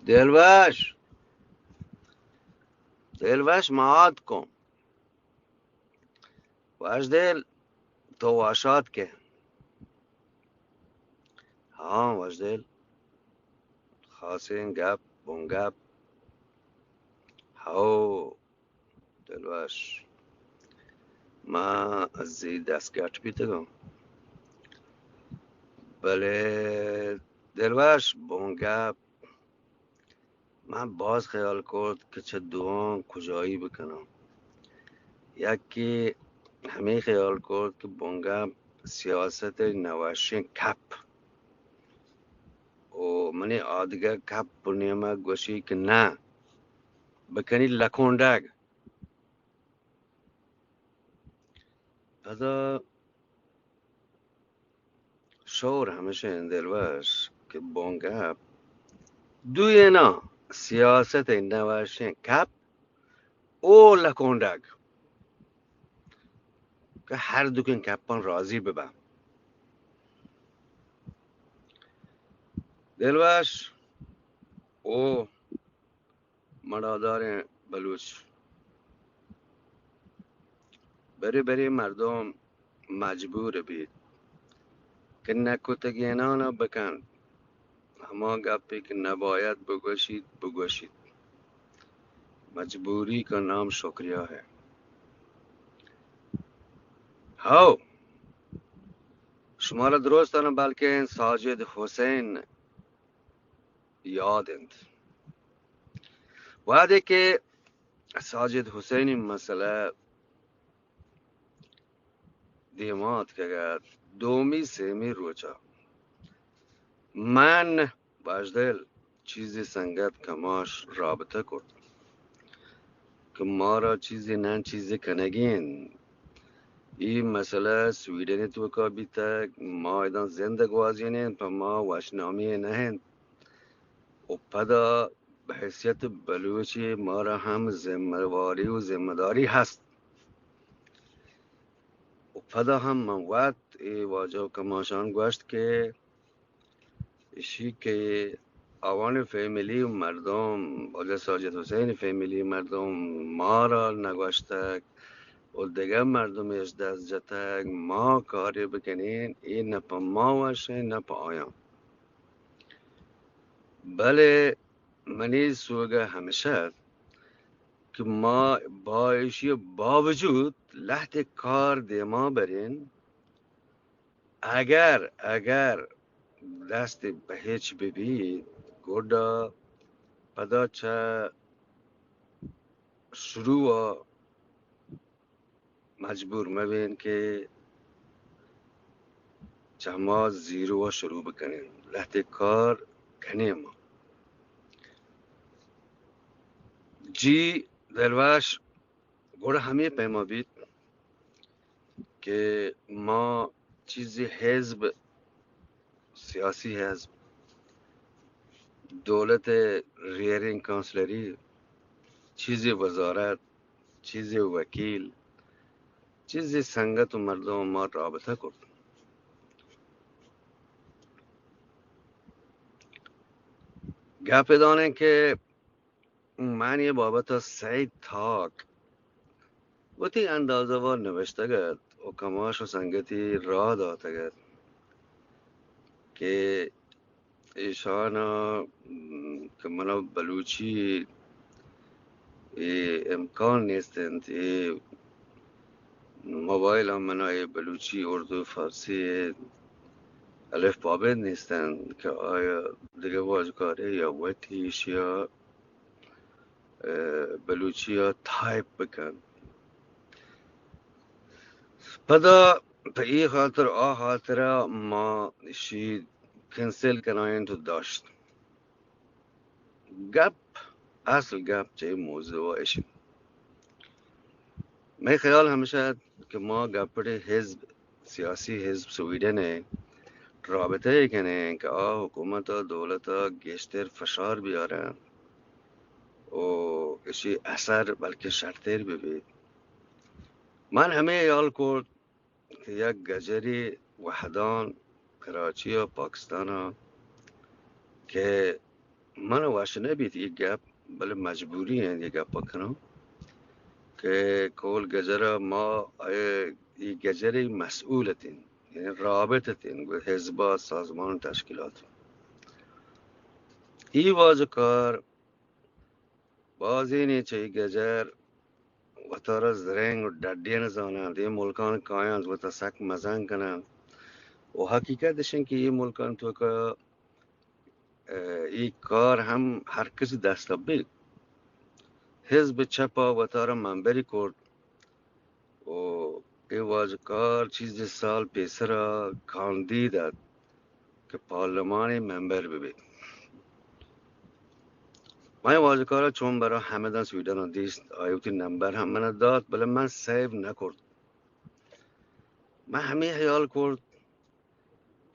دلوش، دلوش، مات کن. وشدل، تو واشات که. ها وشدل، خاصیں گپ، بنگپ. هو دلوش، ما از ای دست گٹ بیتگم. بلے دلوش، بنگپ، من باز خیال کرد کہ چہ دوان کجایی بکنم. یکی ہمے خیال کرد کہ بنگپ سیاست نوشیں کپ، و منی آدگہ کپ و نیمگ گوشی کہ نہ، بکنی لکونڈگ. پدا شور ہمیشیں دلوش کہ بنگپ دوینا سیاست نوشیں کپ او لکونڈگ کہ ہر دوکیں کپاں راضی ببن. دلوش او مڑاداریں بلوچ. برے برے مردم مجبور بیت کہ نہ کتگینان ء بکنت، ہما گپے کہ نباید بگوشیت، بگوشیت. مجبوری کا نام شکریہ ہے. ہو، شمارا درستاں بلکیں ساجد حسین یاد انت. وہدے کہ ساجد حسینی مسئلہ دیما اتکگ ات، دومی سیمی روچا من باشدل چیزی سنگت کماش رابطہ کرت کہ مارا چیزی نہ چیزی کنگی انت. ای مسئلہ سویڈن توکا بیتگ، ما ادا زند گوازینیں، پہ ما وشنامی نہ انت. و پدا بحیثیت بلوچی مارا ہم ذمہ واری و ذمہ داری ہست. و پدا ہم من وت اے واجہ و کماشان گوشت کہ اشی کہ آوانی فیملی مردم، واجہ ساجد حسین فیملی مردم مارا نگوشتگ و دگہ مردم اش دست جتگ، ما کاری بکنین، اے نہ پہ ما وشیں، نہ پہ آیاں. بلے منی سوگہ ہمیش ات کہ ما با ایشی باوجود لہتے کار دیما برین. اگر، اگر دست بہ ہچ بہ بیت، گڈا پدا چہ شروع مجبور مہ بین کہ چہ ما زیرو ء شروع بکنیں، لہتے کار کنیں ما. جی دلوش، گڑا ہمے پیما بیت کہ ما چیزی حزب، سیاسی حزب، دولت ریئرنگ کانسلری، چیزی وزارت، چیزی وکیل، چیزی سنگت و مردم ما رابطہ کرت. گپ دانیں کہ من یہ بابت سعید تاک وتی اندازہ وار نوشتگ ات و کماش و سنگتی راہ داتگ ات کہ ایشان ء، م، کہ من ء بلوچی اے امکان نیست انت، اے موبائل ء من ء اے بلوچی، اردو، فارسی الف بابت نیست انت کہ آیا دگہ واجکارے یا وتی ایشی ء، ء، بلوچی ء تائپ بکن. پدا پہ اے خاطر آ خاطر ء ما ایشی کنسل کنائینت و داشت. گپ، اصل گپ چہ اے موضوع ء اش انت. مئے خیال ہمیش ات کہ ما گپڑے حزب، سیاسی حزب سویڈن ء رابطہ ء کنیں کہ آ حکومت ء دولت ء گیشتر فشار بیارن و اشی اثر بلکہ شرتر بہ بیت. من ہمے حیال کرت کہ یک گجری وہدان کراچی ء پاکستان ء کہ من وش نہ بیت اے گپ، بلے مجبوری ایں اے گپ کناں کہ کول گجر ءَ ما اے، اے گجر ءِ مسئول اتیں، یعنی رابط اتیں گوں حزب ءُ سازمان تشکیلات۔ اے واجکار بازینے چہ اے گجر وتارا زرنگ ءُ ڈڈین زاننت، اے ملکان کاینت، وتا سک مزن کننت۔ ءُ حقیقت اش انت کہ اے ملکان توکا، ءَ، اے کار ہم ہر کسی دست ءَ بیت۔ حزب چپ ءَ وتارا ممبری کرت ءُ اے واجکار چیزے سال پیسرا کاندید ات کہ پارلمانی ممبر ببیت۔ من واجکارا چون برا ہمدان سویڈن ءَ دیست، آئی وتی نمبر ہم منا دات، بلے من سیو نہ کرت۔ من ہمے حیال کرت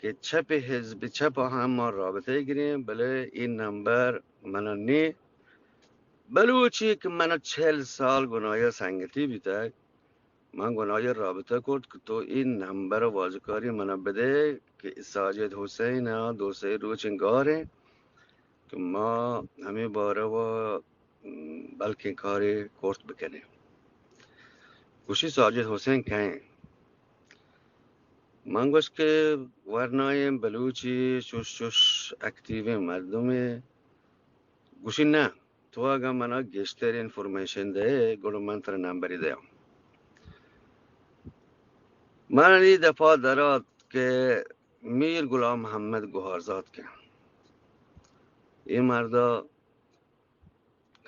کہ چپ، حزب چپ ءَ ہم ما رابطہ گریں، بلے اے نمبر منا نی۔ بلوچی کہ منا چہل سال گنایا سنگتی بیتگ، من گنایا رابطہ کرت کہ تو اے نمبر واجکاری منا بدے کہ ساجد حسین ءَ دو سے روچیں گاریں کہ ما ہمے بارہ ءَ، م، بلکیں کارے کرت بکنیں۔ گوشی ساجد حسین کئیں؟ من گوشت کہ ورنائیں بلوچی چوش چوش اکٹیویں مردمے۔ گوشی نہ، تو اگاں منا گیشتر انفارمیشن دئے، گڑا من ترا نمبری دیاں۔ من اے دپا درات کہ میر غلام محمد گوہارزاد کئیں؟ اے مردا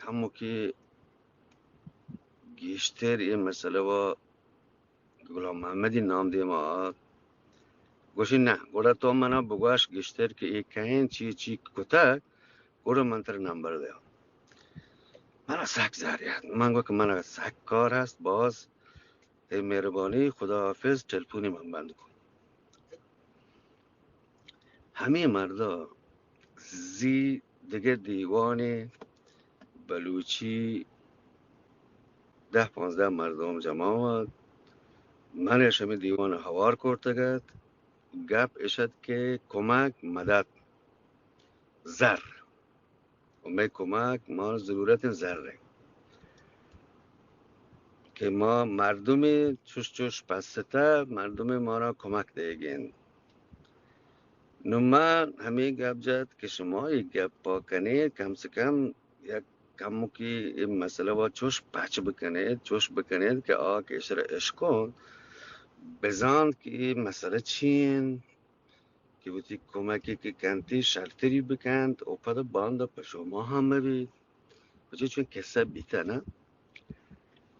کموکی گیشتر اے مسئلہ ءَ غلام محمدی نام دیما آت۔ گوشی نہ، گڑا تو منا بگوش گیشتر کہ اے کئیں، چی چی کتگ، گڑا من ترا نمبر دیاں۔ منا سک زہر ات۔ من گو کہ منا سک کار ہست، باز تئی مہربانی، خدا حافظ، ٹیلیفونی من بند کن۔ ہمے مردا زی دگہ دیوانے بلوچی دہ پانزدہ مردم جمع آت۔ من اش ہمے دیوان ءَ ہوار کرتگ ات۔ گپ اش ات کہ کمک، مدد، زر۔ و مئے کمک، ما ضرورت زر ءِ کہ ما مردمے چوش چوش پستہ، مردمے مارا کمک دیگین۔ نو من ہمے گپ جت کہ شما اے گپ ءَ کنید، کم سے کم یک کمکی اے مسئلہ ءَ چوش پچ بکنید، چوش بکنید کہ آ کہ اشرا اشکن بزانت کہ اے مسئلہ چی انت، کہ وتی کمکی کہ کنتی شرتری بکنت و پدا باندا پہ شما ہم مبیت۔ پچے چون قصہ بیتہ نا؟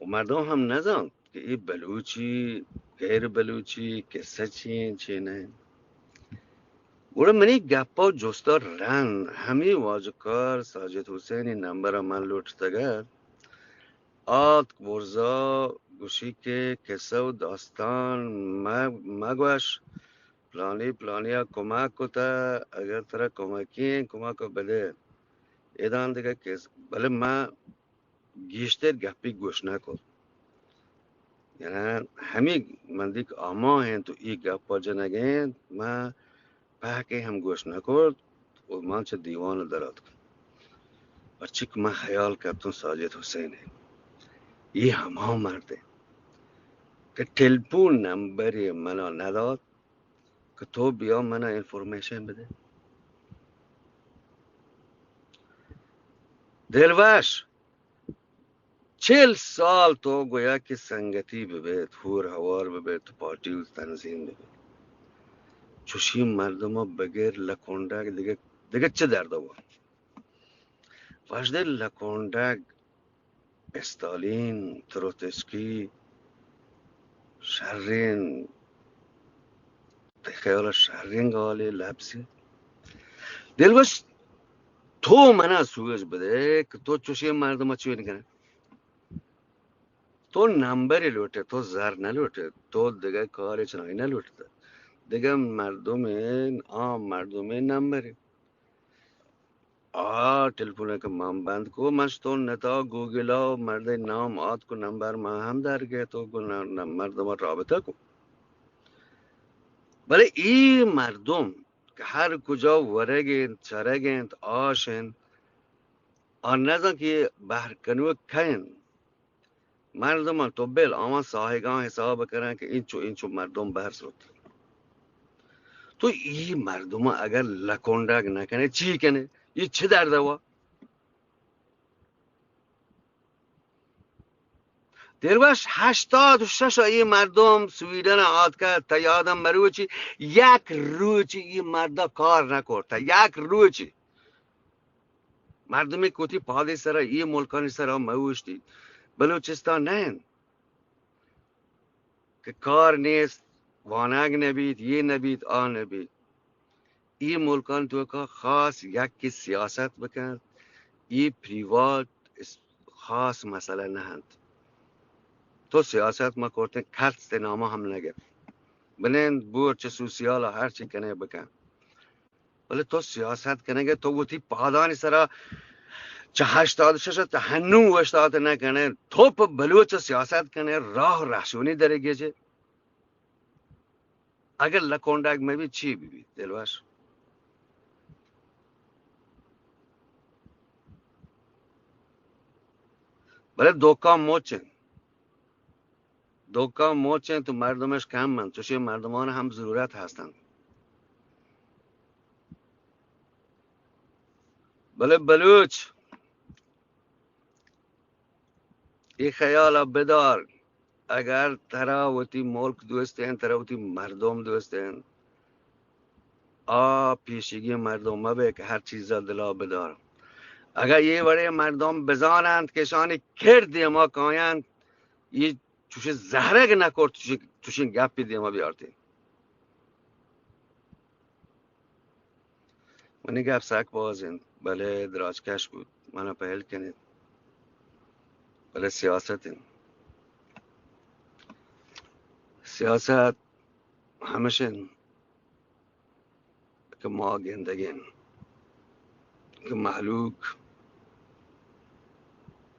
و مردم ہم نزانت کہ اے بلوچی، غیر بلوچی، قصہ چی انت، چی نہ انت۔ گڑا منی گپ و جست ءَ رند ہمے واجکار ساجد حسینی نمبر ءَ من لوٹتگ ات۔ آتک برزا گوشی کہ قصہ و داستان مہ، مگوش، پلانی پلانی ءَ کمک کتہ، اگر ترا کمکی انت، کمک ءَ بدے۔ ادان دگہ قصہ، بلے من گیشتر گپی گوش نہ کت۔ یعنی ہمے مندی کہ آماہ انت و اے گپ ءَ جنگ انت، من پہکے ہم گوش نہ کرت و من چہ دیوان ءَ در آتکوں۔ پرچے کہ من خیال کپتوں ساجد حسین ءَ، اے ہما مرد انت کہ ٹیلیفون نمبرے منا نہ دات کہ تو بیا منا انفارمیشن بدے۔ دلوش، چل سال تو گویا کہ سنگتی ببیت، ہور ہوار ببیت، تو پارٹی و تنظیم ببیت۔ چوشی مردم بغیر لکونڈگ دگہ، دگہ چہ درد وا؟ وجدے لکونڈگ، استالین، تروتسکی، شرین، تئی خیال ءَ شریں گالے لبزے؟ دلوش، تو منا سوج بدے کہ تو چوشیں مردم ءَ چون کنے؟ تو نمبرے لوٹے، تو زر نہ لوٹے، تو دگہ کارے چنائی نہ لوٹے، دگہ مردمے، عام مردمے نمبرے۔ آ ٹیلیفون ءَ کہ من بند کو، من شتون نتا گوگل ءَ مردے نام آتک و نمبر من ہم در گیت و گوں ن-، ن-، مردم ءَ رابطہ کو۔ بلے اے مردم کہ ہر کجا ورگ انت، چرگ انت، آش انت، آ نزان کہ بہر کنوک کئے انت۔ مردمان تو بل آواں ساہگاں حساب کنن کہ انچو انچو مردم بہر سوت۔ تو ای مردمان اگر لکنڈگ نہ کنے، چی کنے؟ ای چی درد وا؟ دلوش، ہشتاد و شش ای مردم سویڈن آتکہ، تا یادم مروچی یک روچی ای مردا کار نکرتا، یک روچی۔ مردمی کوتی پادی سرا، ای ملکانی سرا موشتی۔ بلوچستان نہ انت کہ کار نیست، وانگ نبیت، یہ نبیت، آ نبیت۔ ای ملکان توکا خاص یکی سیاست بکن، ای پریوات اس-، خاص مسئلہ نہ انت۔ تو سیاست ما کرتن، کس تے نامہ ہم نگفت۔ بنند بور چہ سوسیالا ہر چی کنے بکن۔ بلے تو سیاست کنگے، تو وتی پادانی سرا چہ ہشتاد و شش تا ہنو اوشتات نہ کنے، تو پہ بلوچ سیاست کنے، راہ رہشونی درگیجے۔ اگر لکونڈگ مبی، چی بی بی دلوش؟ بلے دوکان موچن، دوکان موچن تو مردمش کم من، چوشی مردمان ہم ضرورت ہستن۔ بلے بلوچ اے خیال ءَ بدار، اگر ترا وتی ملک دوست انت، ترا وتی مردم دوست انت، آ پیشیگی مردم مبے کہ ہر چیز ءَ دل ءَ بدار۔ اگر اے وڑیں مردم بزاننت کہ اشانی کرد دیما کاینت، اے چوشیں زہرگ نہ کرت، چوشیں، چوشیں گپے دیما بیارتیں۔ منی گپ سک باز انت، بلے دراجکش بوت، من ءَ پہل کنیت۔ بلے سیاست انت۔ سیاست ہمیش انت کہ ما گندگیں کہ مہلوک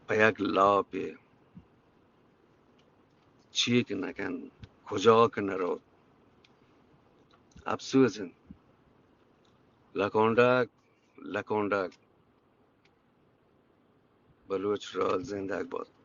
پہ یک لاپے چی کہ نہ کنت، کجا کہ نہ روت۔ افسوس انت۔ لکونڈگ، لکونڈگ، بلوچ راج زندگ بات۔